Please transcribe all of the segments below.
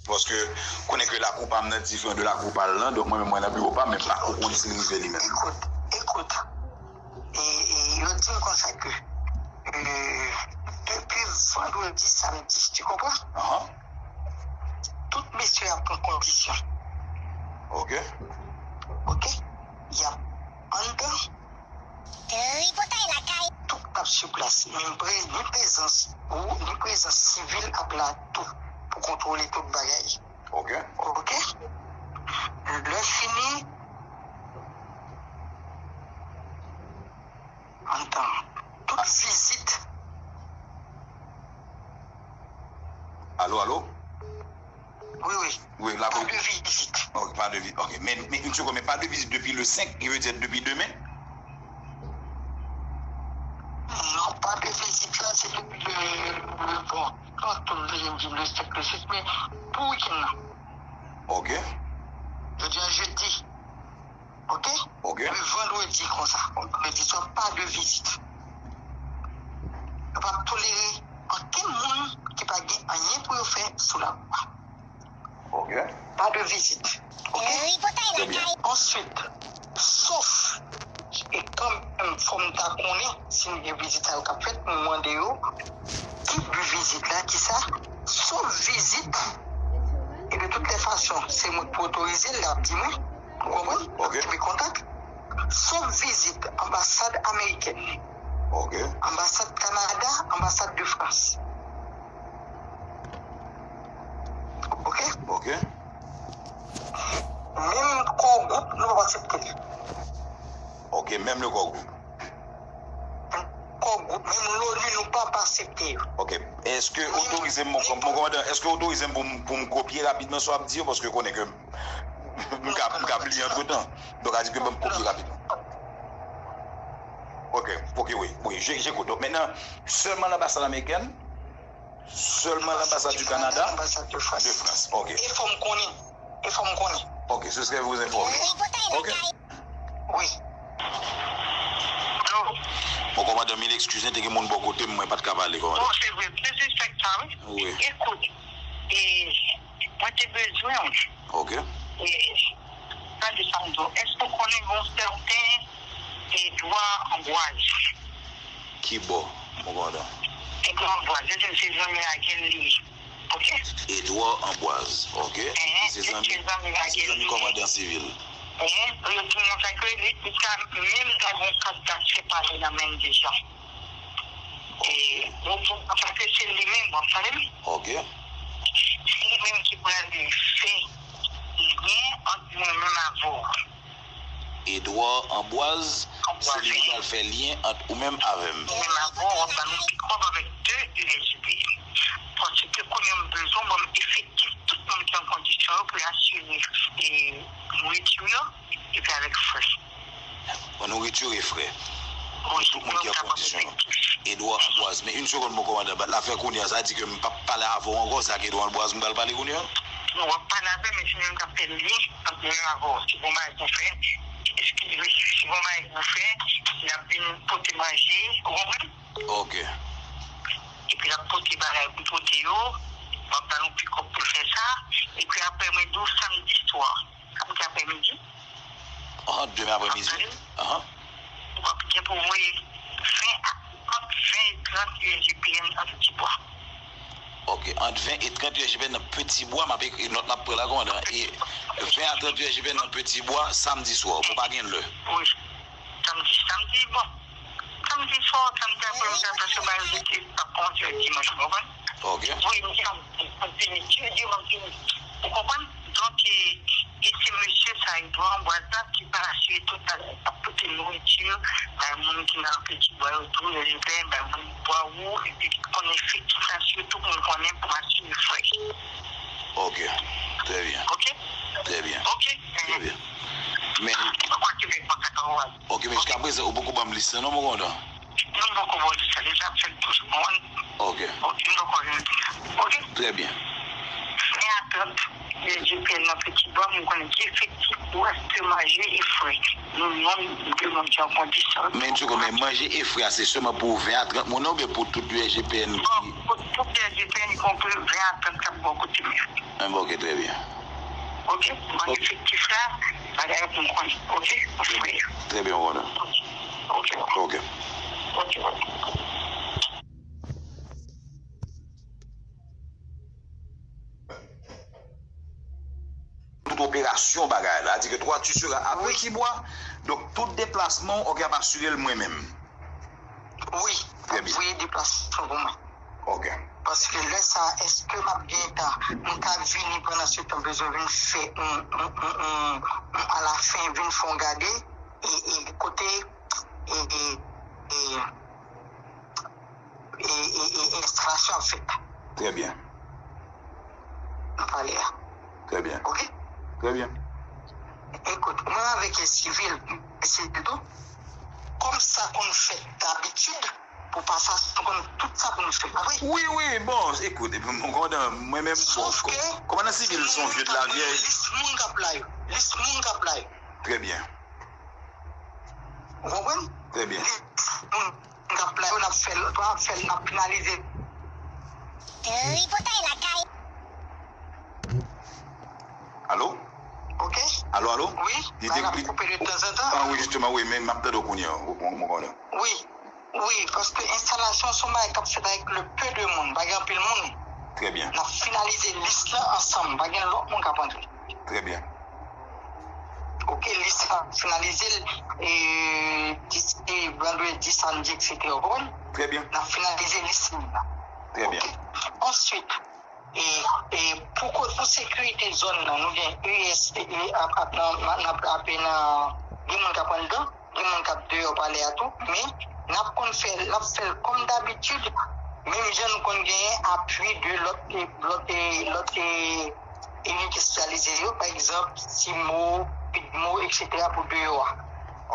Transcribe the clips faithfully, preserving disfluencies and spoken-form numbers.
Paske konnen ke lakou pa m nan diferan de lakou pa l lan, donk mwen menm mwen nan biwo pa m, men m pa ko konn si l rive li menm. Ekout, ekout. E, e, yo di m konsa ke, e, depi vandredi, samdi, tu konpran? Ahan. Tout mesye ap pran kondisyon. Ok. Ok? Y ap anndan. Tripotay lakay. Tout ap sou plas. Ni pre-, ni prezans ou, ni prezans sivil ap la tou pou kontwole tout bagay. Ok. Ok? Lè fini, anndan, tout vizit. Alo, alo? Wi, wi. Wi, la pa de vizit. Ok, pa de vizit. Ok, men, men yon segonn, men pa de vizit depi le senk, ki vle di depi demen? Non, pa de vizit la, se depi le, le, bon, non, tout vizit di le senk, le sis, men pou wikenn nan. Ok. Jodi a jedi. Ok? Ok. Men vandredi konsa. Vandredi swa pa de vizit. Yo p ap tolere okenn moun ki pa gen anyen pou yo fè sou lakou a. Ok. Pa de vizit. Ok? Tripotay lakay. Answit, sof, e kanmenm fò m ta konnen si m gen vizit sa yo k ap fèt, m mande yo ki bi vizit la, ki sa, sof vizit, e de tout lè fason, se mwen k pou otorize l, l ap di mwen, ou konprann? Ok. Epi kontak. Sof vizit anbasad amerikèn. Ok. Anbasad Kanada, anbasad de Frans. Ok? Ok. Menm Core Group, nou p ap aksepte l. Ok, menm le Core Group. Core Group, menm l'ONU, nou p ap aksepte yo. Ok. Èske otorize m, mon, mon kòmandan, èske otorize m pou m, pou m kopye rapidman sa w ap di yo, paske konnen ke m ka, m ka bliye antretan. Donk, a di ke ban m kopye rapidman. Ok, ok, wi, wi, je, j'écoute. Donk, mentnan, sèlman lanbasad amerikèn, sèlman lanbasad du Canada, de France. Ok. E fò m konnen. E fò m konnen. Ok, c'est ce que vous informez. Ok. Wi. Alo? Bon, kòmandan, mil eskiz, te gen moun bò kote m, mwen pa t ka pale, kòmandan. Bon, se vre. Disrespect sa, wi. Wi. Ekout, e, mwen te bezwen w. Ok. E, tande sa m di w. Èske w konnen yon sèten Edouard Ambroise? Ki bò, mon kòmandan? Edouard Ambroise, se zanmi Raguel li ye. Ok? Edouard Ambroise, ok. Enhen, se zanmi, se zanmi kòmandan sivil. Enhen, yo di m konsa ke li, li ka menm ta gen yon kat date fè pale nan men l deja. E, bon, bon, anfen, ke se li menm, w ap tande m? Ok. Se li menm ki pral fè lyen ant mwen menm avè w. Edouard Ambroise, se li ki pral fè lyen ant ou menm avè m. Mwen menm avè w, w ap ba nou pikòp avèk de U S G P N. Paske kounye a m bezwen ban m efektif tout moun ki an kondisyon yo pou yo asire, e, nouriti yo, epi avèk frè. Ban nouriti e frè. Wi, tout moun ki an kondisyon yo. Edouard Ambroise. Men yon segonn, mon kòmandan. Bat la fè kounye a, sa di ke m p ap pale avè w ankò, se ak Edouard Ambroise m pral pale kounye a? Non, w ap pale avè l, men se li menm k ap fè lyen ant mwen avè w. Si gon bagay pou fè, eskize, si gon bagay pou fè, l ap vin pote manje, ou konprann? Ok. Epi l ap pote bagay pou pote yo, m ap ba l yon pikòp pou l fè sa, epi apre mwen di w samdi swa, samdi aprèmidi. An, demen aprèmidi? Wi. Ahan. W ap gen pou voye ven a, ant ven e trant U S G P N nan Petit Bois. Ok, ant ven e trant U S G P N nan Petit Bois, m ap ekri nòt m ap pran la, kòmandan. E ven a trant U S G P N nan Petit Bois, samdi swa, ou pa gen lè? Wi. Samdi, samdi, bon. Samdi swa, samdi aprèmidi, paske bagay yo te ap kòmanse dimanch, ou konprann? Ok. Wi, m te ap fini, ti di, m ap fini. Ou konprann? Donk, e, e se mesye sa, Edouard Ambroise la, ki pral asire tout bagay, ap pote nouriti, bay moun ki nan Petit Bois yo tou, yo zen, bay moun Bwa Wou, epi ki konnen efektif la, sitou pou m konnen pou m asire frè. Ok, trè byen. Ok? Trè byen. Ok? Trè byen. Men, ok, men jiskaprezan, ou poko ban m lis lan, non, mon kòmandan? Non, m poko ba w lis lan, deja m fè l toujou, konprann? Ok. Ok, m poko jwenn lis lan. Ok? Trè byen. Ven a trant, G P N nan Petit Bois, m konnen ki efektif, reste manje e frè. Nou, non, de moun ki an kondisyon. Men, m di w, men manje e frè a, se sèlman pou ven a trant moun nan, oubyen pou tout U S G P N ki... Bon, pou tout U S G P N, y konpri ven a trant k ap bò kote m yo. Enben, ok, trè byen. Ok, ban efektif la, bagay pou m konnen. Ok, frè. Trè byen, mon kontan. Ok. Ok. Ok. Tout operasyon bagay la, di ke toi tu seras après Kibwa. Donk, tout deplasman, ok, ap asire l mwen menm. Wi, ap voye deplasman pou mwen. Ok. Paske lè sa, èske m ap gen tan, m ka vini pandan se tan, bezwen vin fè, m, m, m, m, m, alafen, vin fè yon gade, e, e kote, e, e, e, e, e, e enstalasyon ap fèt. Trè byen. Nan palè a. Trè byen. Ok? Trè byen. Ekout, mwen avèk sivil, sivil tou, kòm sa konn fèt dabitid, pou pa sa, konn tout sa pou nou fè, pa vre? Wi, wi, bon, ekout, epi mwen kontan, mwen menm, bon, kòmandan sivil se yon vye de la vyèj. Lis moun k ap la yo. Lis moun k ap la yo. Trè byen. Ou konprann? Trè byen. Lis moun k ap la yo, n ap fè l, n ap fè l, n ap finalize. Tripotay lakay. Alo? Ok. Alo, alo? Wi, li te, bagay ap koupe de tanzantan. Ah wi, jisteman, wi, men m ap tande w kounye a, ou, ou, ou konnen. Wi, wi, paske enstalasyon se yon bagay k ap fèt avèk le peu de moun, pa gen anpil moun. Trè byen. N ap finalize lis lan ansanm, pa gen lòt moun k ap antre. Trè byen. Ok, lis la finalize l, e, disi vandredi, samdi, etsetera, ou konprann? Trè byen. N ap finalize lis moun nan. Trè byen. Ok. Answit, e, e, pou ko-, pou sekirite zòn nan, nou gen U S, e, ap, ap, nan, nan, ap, nan, gen moun k ap anndan, gen moun k ap deyò palè a tou, men n ap konn fè, n ap fè l kòm dabitid, menm jan nou konn genyen apui de lòt, e, lòt, e, lòt, e, inite espesyalize yo, pa egzanp, CIMO, UDMO, etsetera, pou deyò a.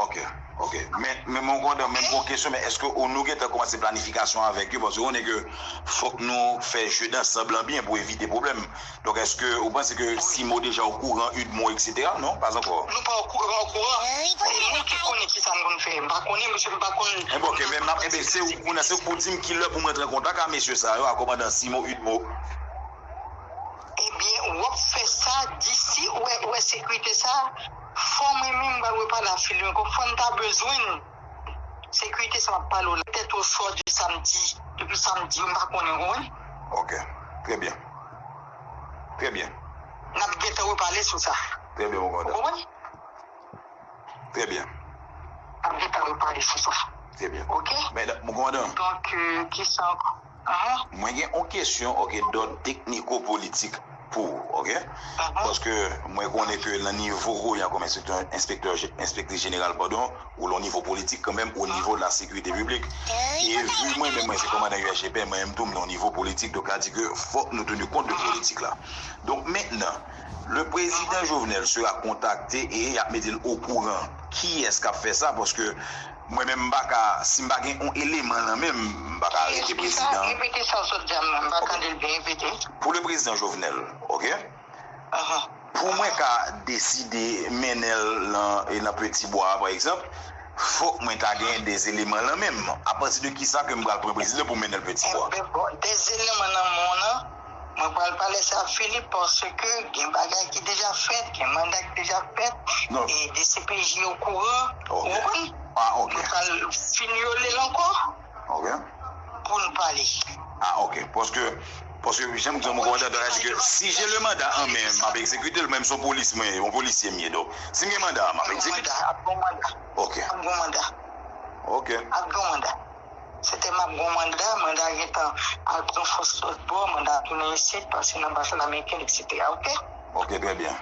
Ok, ok. Men, men, mon kondan, men m gon kesyon, men èske ou, nou gentan kòmanse planifikasyon avèk yo? Paske ou konnen ke fòk nou fè jeu d'ensemble lan byen pou evite pwoblèm. Donk, èske ou panse ke CIMO deja okouran, UDMO, etsetera? Non, pas ankò. Nou pa okouran, okouran. Se nou ki konnen ki sa n konn fè. M pa konnen, mesye, m pa konn. Enben, ok, men m ap, enben, se ou, kounye a, se ou pou di m ki lè pou mwen rantre an kontak ak mesye sa yo, ak kòmandan CIMO, UDMO. Ebyen, w ap fè sa disi, ou wè, ou wè sekirite sa, fò mwen menm m pral repale ak Filme, konn fò n ta bezwen l. Sekirite sa m ap pale w la, petèt osò de samdi, depi samdi, m pa konnen, w konprann? Ok, trè byen. Trè byen. N ap gentan repale sou sa. Trè byen, mon kondan. Ou konprann? Trè byen. N ap gentan repale sou sa. Trè byen. Ok? Men, mon kondan. Donk, euh, kisa ankò? Mwen gen yon kesyon, ok, dòd tekniko-politik pou ou, ok? Paske mwen konnen ke nan nivo ou ye kòm enspektè, enspektè, enspektris jeneral, padon, ou lan nivo politik kanmenm, o nivo de la sécurité publique. E vi mwen menm, mwen se kòmandan U S G P, mwen menm tou, m nan nivo politik, donk sa di ke fòk nou tenu kont de politik la. Donk mentnan, le président Jovenel sera contacté e y ap mete l okouran kiyès k ap fè sa, paske mwen menm, m pa ka, si m pa gen yon eleman lan men m, m pa ka arete prezidan. Repete sa w sot di a, m pa tande l byen, repete. Pou le prezidan Jovenel, ok? Pou mwen ka deside mennen l lan, e nan Petit Bois, pa egzanp, fòk mwen ta gen de eleman lan men m. Apati de kisa ke m pral pran prezidan pou mennen l Petit Bois? Enben, bon, de eleman nan men w lan, mwen pral pale sa ak Philippe, paske gen bagay ki deja fèt, gen manda ki deja fèt, e D C P J okouran, ou konprann? Ah, ok. Mwen pral finyole l ankò pou n pale. Ah, ok. Paske, paske, jan m di w, mon kòmandan, donk, sa di ke si j'ai le mandat en main, m ap egzekite l, menm si yon polis mwen ye, yon polisye m ye, donk, si m gen manda a, m ap egzekite l. Ap gen manda. Ok. Ap gen manda. Ok. Ap gen manda. Se te m ap gen yon manda, manda gentan al pran fòs lòt bò, manda tounen isit, pase nan baz ameriken, etsetera, ok? Ok, trè byen.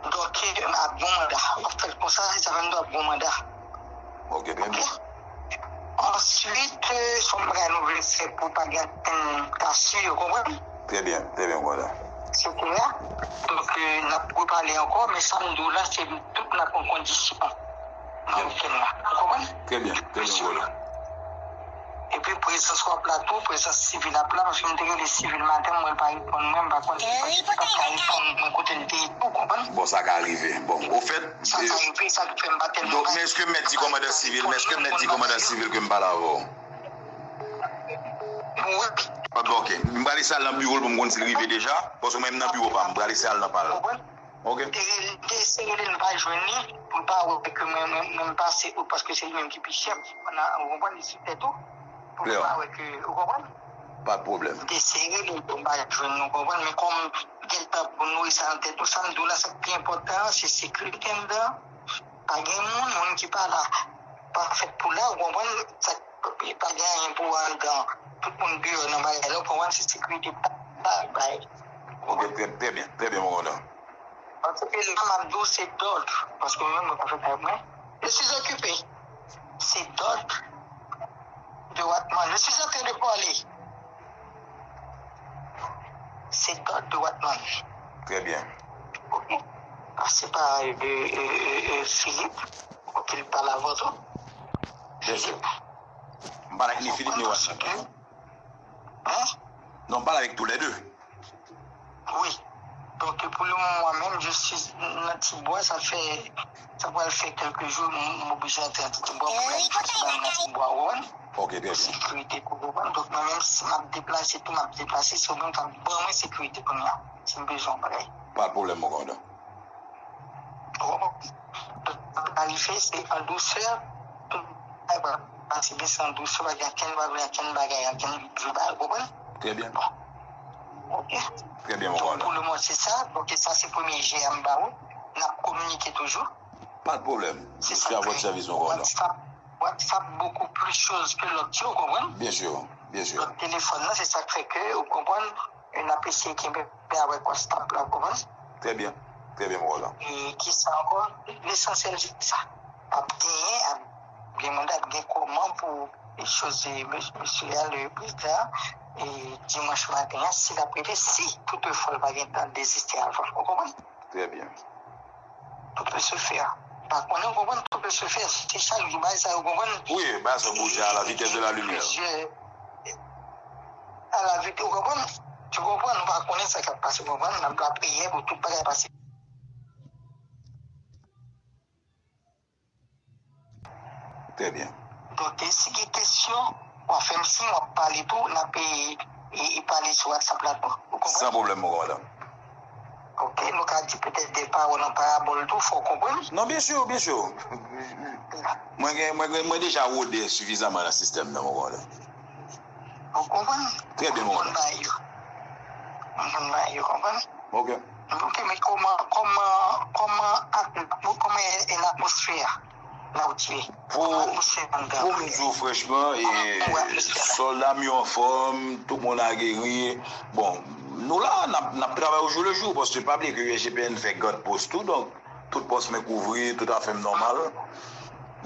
Donk, ap gen yon manda. W ap fè l konsa, se sa fè m di w ap gen yon manda. Ok, trè byen. Answit, euh, se yon bagay nou vle fè pou pa gen ankenn kasyè, ou konprann? Trè byen, trè byen, m kontan. Etsetera. Donk, euh, n ap repale ankò, men sa m di w la, se tout n ap pran kondisyon nan wikenn nan. Ou konprann? Trè byen, trè byen, m kontan. Epi prezans w ap la tou, prezans sivil ap la, paske m te rele sivil maten, mwen l pa reponn mwen, m pa konn si l pa t ka reponn mwen kote l te ye tou, ou konprann? Bon, sa ka rive. Bon, ofèt, sa ka rive, sa k fè m pa tèlman. Donk, men èske m mèt di kòmandan sivil, men èske m mèt di kòmandan sivil ke m pale avè w? Wi. Ok, ok. M prale eseye al nan biwo l pou m konn si l rive deja. Paske mwen menm nan biwo pa m, m prale eseye al nan pa l. Ok. Te rele, te eseye rele l, m pa jwenn li. Pou l pa wè ke mwen, mwen, mwen m pase out paske se li menm ki pi chèf. Ou konprann, li sou tèt ou. Pou l pa wè ke, ou konprann? Pa de pwoblèm. M te eseye rele l, m pa jwenn li, ou konprann? Men kòm gentan pou nouri sa nan tèt ou, sa m di w la, sa k pi enpòtan an, se sekirite anndan. Pa gen moun, moun ki pa la, pa fèt pou la, ou konprann? Sa, pa gen anyen pou anndan. Tout moun deyò nan bagay la, ou konprann? Se sekirite pa bay. Ok, trè, trè byen, trè byen, mon kontan. Paske la, m ap di w, se dòd. Paske mwen menm, mwen pa fèt avèk mwen. Je suis occupé. Se dòd de Watman. Je suis en train de parler. Se dòd de Watman. Trè byen. Ok. Pase pa, euh, euh, euh, euh, Philippe. Ok, l pale avè w tou. Byen si. M pale ak ni Philippe ni Watman. Hein? Non, m pale avèk toulède. Wi. Donk, pou le moman, mwen menm, je suis nan ti bwa, sa fè, sa pral fè kèlke jou, m, m oblije antre nan ti bwa, pou m al chache bagay nan ti bwa, ou konprann? Ok, trè byen. Sekirite, ou konprann? Donk, mwen menm, si m ap deplase, tou m ap deplase, se ou menm k ap ban mwen sekirite kounye a, si m bezwen yon bagay. Pa de pwoblèm, mon kontan. Ou konprann? Donk, sa k rive, se an dousè, tout bagay pral pase byen, se an dousè, pa gen ankenn, pa gen ankenn bagay, ankenn vye bagay, ou konprann? Trè byen. Bon. Ok. Trè byen, mon kontan. Donk, pou le moman, se sa. Donk, sa, se premye je a m ba ou. N ap kominike toujou. Pa de pwoblèm. Je suis à votre service, mon kontan. WhatsApp, WhatsApp beaucoup plus chose que l'autre, ou konprann? Byen si, byen si. Donk, telefòn nan, se sa k fè ke, ou konprann, e n ap eseye kenbe avèk WhatsApp la, ou konprann? Trè byen, trè byen, mon kontan. E kisa ankò? Lesansyèl, se sa. Ap genyen, ap gen manda, ap gen kòman pou e choz, e, mes-, mesye a, le prezidan, e dimanch maten an, si l ap rive, si toutefwa l pa gentan deziste avan. Ou konprann? Trè byen. Tout peut se faire. Pa konnen, ou konprann, tout peut se faire. Se chak jou, bagay sa yo, ou konprann? Wi, bagay sa bouje à la vitesse de la lumière. Plizyè, à la vitesse, ou konprann? Tu comprends? Nou pa konnen sa k ap pase, ou konprann? N ap lapriyè pou tout bagay pase. Trè byen. Donk, e si gen kesyon, w a fè m siy, w ap pale tou, n ap, e, e, e pale sou WhatsApp la tou. Ou konprann? San pwoblèm, mon kòmandan. Ok, nou ka di petèt de pawòl an parabòl tou, fò w konprann. Non, byen si, byen si. Mwen gen, mwen gen, mwen deja wode sifizaman nan sistèm nan, mon kòmandan. Ou konprann? Trè byen, mon kòmandan. M konn bagay yo. M konn bagay yo, konprann? Ok. Ok, men kòman, kòman, kòman, kòman e, e latmosfè a la w te ye? Pou, pou m di w franchman, e, sòlda m yo anfòm, tout moun ageri. Bon, nou la, n ap, n ap travay au jour le jour, paske pa bliye ke U S G P N fè gad pòs tou, donk, tout pòs mwen kouvri, tout afè m nòmal.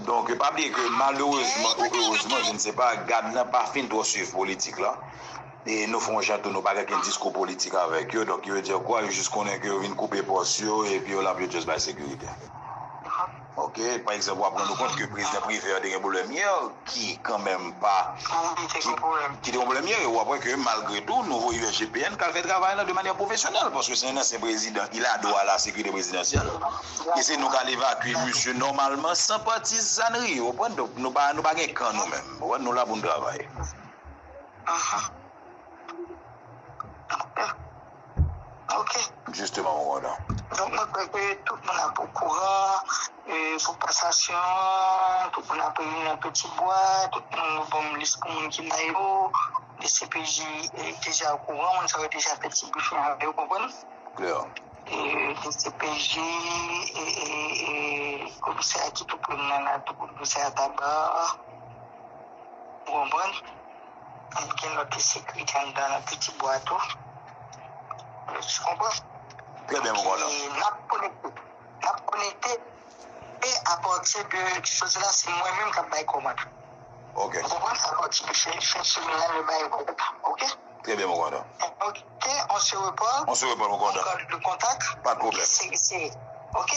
Donk, pa bliye ke malerezman ou erezman, je ne sais pas, gad nan pa fin twò swiv politik la. E nou fè yon jan tou, nou pa gen okenn diskou politik avèk yo. Donk, yo di kwa, yo jis konnen ke yo vin koupe pòs yo, epi yo la pou yo just bay sekirite. Ok, pa egzanp, w ap rann ou kont ke prezidan Privert te gen pwoblèm yè, ki kanmenm pa, ki, ki te gen pwoblèm yè, e w ap wè ke malgre tou, nou voye U S G P N k al fè travay la de manyè pwofesyonèl, paske se yon ansyen prezidan, il a droit à la sécurité présidentielle. E se nou k al evakye misye nòmalman, san patizannri, ou konprann? Donk, nou pa, nou pa gen kan nou menm, ou konprann? Nou la pou n travay. Aha. Ok. Jisteman, mon kòmandan. Donk, mwen kwè ke tout moun ap okouran, e, pou pasasyon an, tout moun ap reyini nan Peti Bwa, tout moun, nou ban m lis pou moun ki la yo, D C P J, e, deja okouran, moun sa yo deja fè ti brifing avè yo, konprann? Klè. E, D C P J, e, e, e, komisè a ki tou pre m nan la, tou komisè a Taba. Ou konprann? Gen lòt sekirite anndan nan Peti Bwa tou. Ou konprann? Trè byen, mon kòmandan. E n ap konekte. N ap konekte. E apati de choz la, se mwen menm k ap bay kòmand. Ok. Ou konprann? Apati de fen, fen semèn la, nou bay kòmand. Ok? Trè byen, mon kòmandan. Ok, on se reparle. On se reparle, mon kòmandan. On garde le contact. Pa de pwoblèm. Ok, se, se, ok?